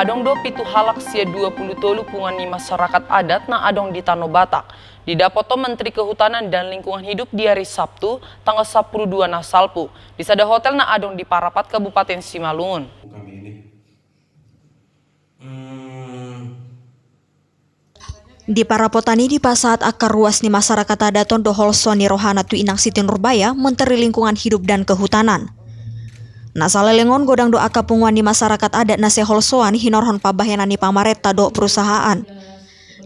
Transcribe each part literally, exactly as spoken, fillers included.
Adong do pitu halak sian dua pulu tolu punguan ni masyarakat adat na adong di Tano Batak. Didapothon Menteri Kehutanan dan Lingkungan Hidup di ari Sabtu, tanggal sampulu dua na salpu, di sada hotel na adong di Parapat, Kabupaten Simalungun. Di parapot an i dipasahat angka ruas ni masyarakat adat on do holsoan ni rohana tu Inang Siti Nurbaya, Menteri Lingkungan Hidup dan Kehutanan. Na saleleng on godang do angka punguan ni masyarakat adat na sai holsoan hinorhon pambahenan ni pamarenta dohot perusahaan.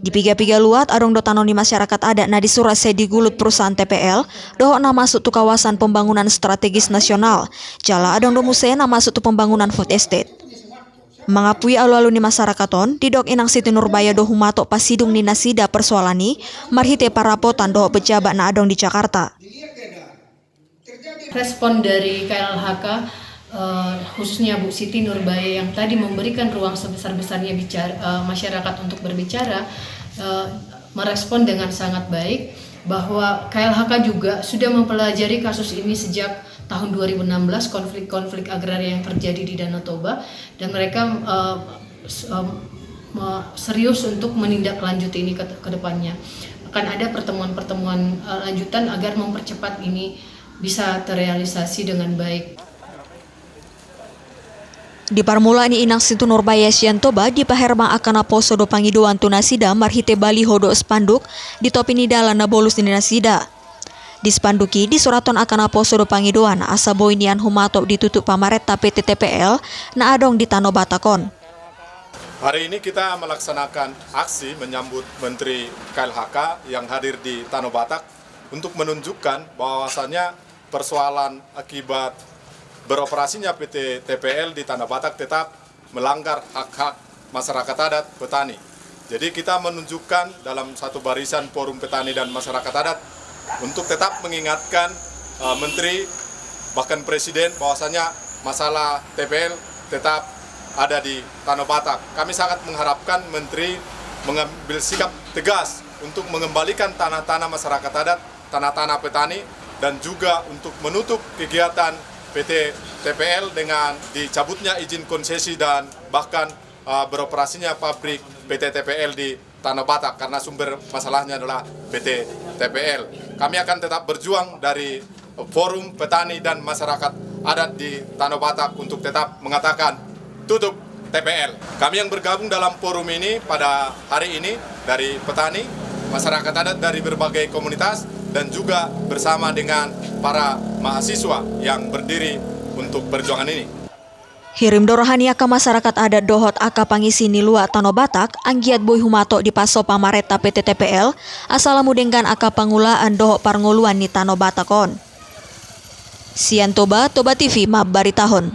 Di piga-piga luat adong do tano ni masyarakat adat na disurat sai digulut perusahaan T P L, dohot na masuk tu kawasan pembangunan strategis nasional, jala adong do muse na masuk tu pembangunan food estate. Mangapui alu-alu ni masyarakat on, didok Inang Siti Nurbaya do humatok pasidung ni nasida persoalan i, marhite parapot an dohot pejabat na adong di Jakarta. Respon dari K L H K, eh, khususnya Bu Siti Nurbaya yang tadi memberikan ruang sebesar-besarnya bicara, eh, masyarakat untuk berbicara, eh, merespon dengan sangat baik bahwa K L H K juga sudah mempelajari kasus ini sejak tahun dua ribu enam belas, konflik-konflik agraria yang terjadi di Danau Toba, dan mereka, eh, s-, eh, me-, serius untuk menindaklanjuti ini ke, ke depannya. Akan ada pertemuan-pertemuan, eh, lanjutan agar mempercepat ini bisa terrealisasi dengan baik. Di parmulaan i Inang Siti Nurbaya sian Toba dipaherbang angka naposo do pangidoan tu nasida marhite baliho dohot spanduk di topi ni dalan na bolus ni nasida. Di spanduk i disurathon angka naposo do pangidoan asa boi nian humatok ditutup pamarenta P T T P L na adong di Tano Batak on. Hari ini kita melaksanakan aksi menyambut Menteri K L H K yang hadir di Tano Batak untuk menunjukkan bahwasannya persoalan akibat beroperasinya P T T P L di Tano Batak tetap melanggar hak-hak masyarakat adat petani. Jadi, kita menunjukkan dalam satu barisan Forum Petani dan Masyarakat Adat untuk tetap mengingatkan, eh, Menteri, bahkan Presiden, bahwasanya masalah T P L tetap ada di Tano Batak. Kami sangat mengharapkan Menteri mengambil sikap tegas untuk mengembalikan tanah-tanah masyarakat adat, tanah-tanah petani, dan juga untuk menutup kegiatan P T T P L dengan dicabutnya izin konsesi dan bahkan, eh, beroperasinya pabrik P T T P L di Tano Batak, karena sumber masalahnya adalah P T T P L. Kami akan tetap berjuang dari Forum Petani dan Masyarakat Adat di Tano Batak untuk tetap mengatakan tutup T P L. Kami yang bergabung dalam forum ini pada hari ini dari petani, masyarakat adat dari berbagai komunitas, dan juga bersama dengan para mahasiswa yang berdiri untuk perjuangan ini. Hirim do roha ni angka masyarakat adat dohot angka pangisi ni luat Tano Batak anggiat boi humatok dipaso pamarenta P T T P L asa lamu denggan angka pangulaan dohot parngoluan ni Tano Batak on. Sian Toba, Toba T V mambaritahon.